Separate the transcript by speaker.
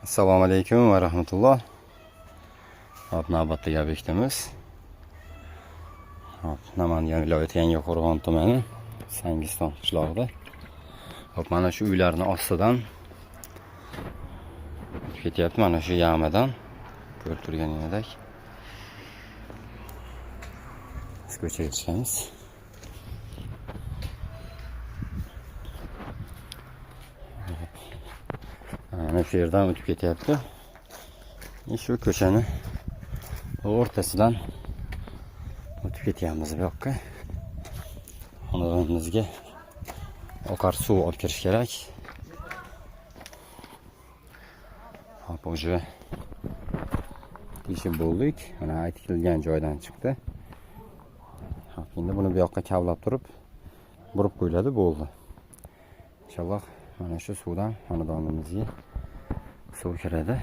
Speaker 1: Assalomu alaykum va rahmatulloh. Hop, navbatdagi obyektimiz. Hop, Namangan viloyati Yangiqo'rg'on tumani Sangiston qishlog'ida. Hop, mana shu uylarni ostidan o'tib ketyapti, mana shu яма dan ko'rib turganingizdek. Biz ko'chaga chiqamiz. Mana shu yerdan o'tib ketyapti. Shu ko'chani o'rtasidan o'tib ketyapmiz bu yoqqa. Xonadonimizga oqar suv olib kirish kerak. Hop, уже teshib bo'ldik. Mana aytilgan joydan chiqdi. Hop, endi buni bu yoqqa kavlab turib burib qo'yiladi, bo'ldi. Inshaalloh mana shu suvdan xonadonimizga suv kiradi.